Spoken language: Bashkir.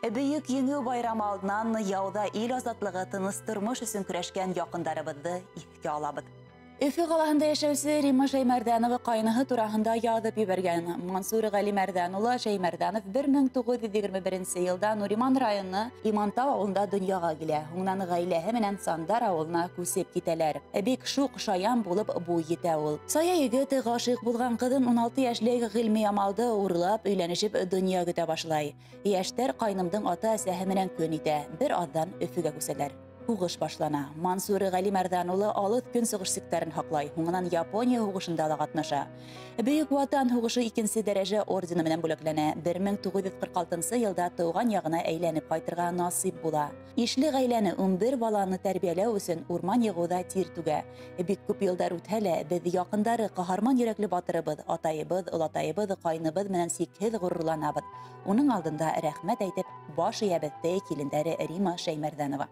Бөйөк Еңеү байрамы алдынан яуҙа ил азатлығы, тыныс тормош өсөн көрәшкән яҡындарыбыҙҙы иҫкә алабыҙ. Өфө ҡалаһында йәшәүсе Рима Шәймәрҙәнова ҡайныһы тураһында яҙып ебәргән. Мансур Ғәлимәрҙән улы Шәймәрҙәнов 1921 йылда Нуриман районы Имантау ауылында донъяға килә. Һуңынан ғаиләһе менән Сандар ауылына күсеп китәләр. Бик шуҡ, шаян булып буй етә ул. Сая егет ғашиҡ булған ҡыҙын, 16 йәшлек Ғилмиямалды урлап, өйләнешеп донъя көтә башлай. Йәштәр ҡайнымдың ата-әсәһе менән көн итә. Бер аҙҙан Өфөгә күсәләр. Һуғыш башлана. Мансур Ғәлимәрҙән улы алыҫ көнсығыш сиктәрен һаҡлай. Һуңынан Япония һуғышында ла ҡатнаша. Бөйөк Ватан һуғышы икенсе дәрәжә ордены менән бүләкләнә. 1946 йылда тыуған яғына әйләнеп ҡайтырға насип була. Ишле ғаиләне, 11 баланы тәрбиәләү өсөн урман йығыуҙа тир түгә. Бик күп йылдар үтһә лә, беҙ, яҡындары, ҡаһарман йөрәкле батырыбыҙ, атайыбыҙ, олатайыбыҙ, ҡайныбыҙ менән сикһеҙ ғорурланабыҙ. Уның алдында рәхмәт әйтеп, баш эйәбеҙ, ти килендәре Рима Шәймәрҙәнова.